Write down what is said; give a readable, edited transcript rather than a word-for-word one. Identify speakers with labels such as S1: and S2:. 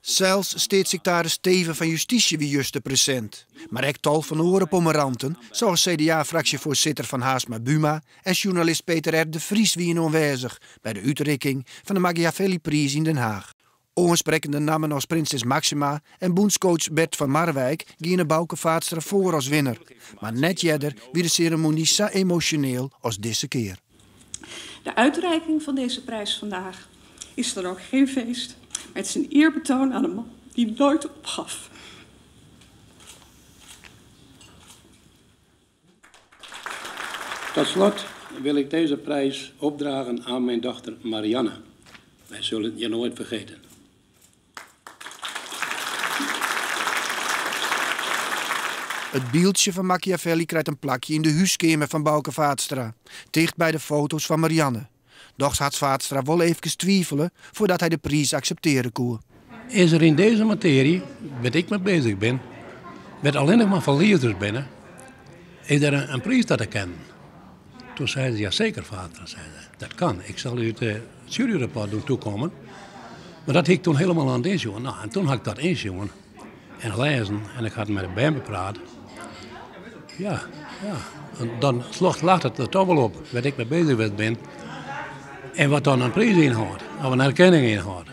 S1: Sels steatssiktaris Teeven fan Justysje wie juster presint. Mar ek tal fan oare pommeranten, sa as CDA-fraksjefoarsitter Van Haersma Buma en sjoernalist Peter R. de Vries wiene oanwêzich by de útrikking fan de Machiavellipriis yn Den Haag. Oansprekkende nammen as prinses Máxima en bûnscoach Bert van Marwijk giene Bauke Vaatstra foar as winner. Mar net earder wie de seremony sa emosjoneel as dizze kear.
S2: De uitreiking van deze prijs vandaag is dan ook geen feest, maar het is een eerbetoon aan een man die nooit opgaf.
S3: Tot slot wil ik deze prijs opdragen aan mijn dochter Marianne. Wij zullen je nooit vergeten.
S1: It byldsje fan Machiavelli krijt in plakje yn de húskeamer fan Bauke Vaatstra, ticht by de foto's fan Marianne. Dochs hat Vaatstra wol eefkes twivele foardat hy de priis akseptearje koe.
S3: Is der yn dizze matearje, wêr't ik mei bezich bin, wêr't allinnich mar ferliezers binne, is der in priis ta te kennen? Toen sei se, jazeker Vaatstra, sei se, dat kan. Ik zal u het eh, juryrapport doen toekomen. Maar dat hie ik toen helemaal oan it ynsjoen. Nou, en toen ha ik dat ynsjoen en lêzen en ik ha it mei de bern bepraat. Ja, ja. En dan slacht it der toch wol op wêr't ik mei bezich west bin en wat dan in priis ynhâldt, of in erkenning ynhâldt.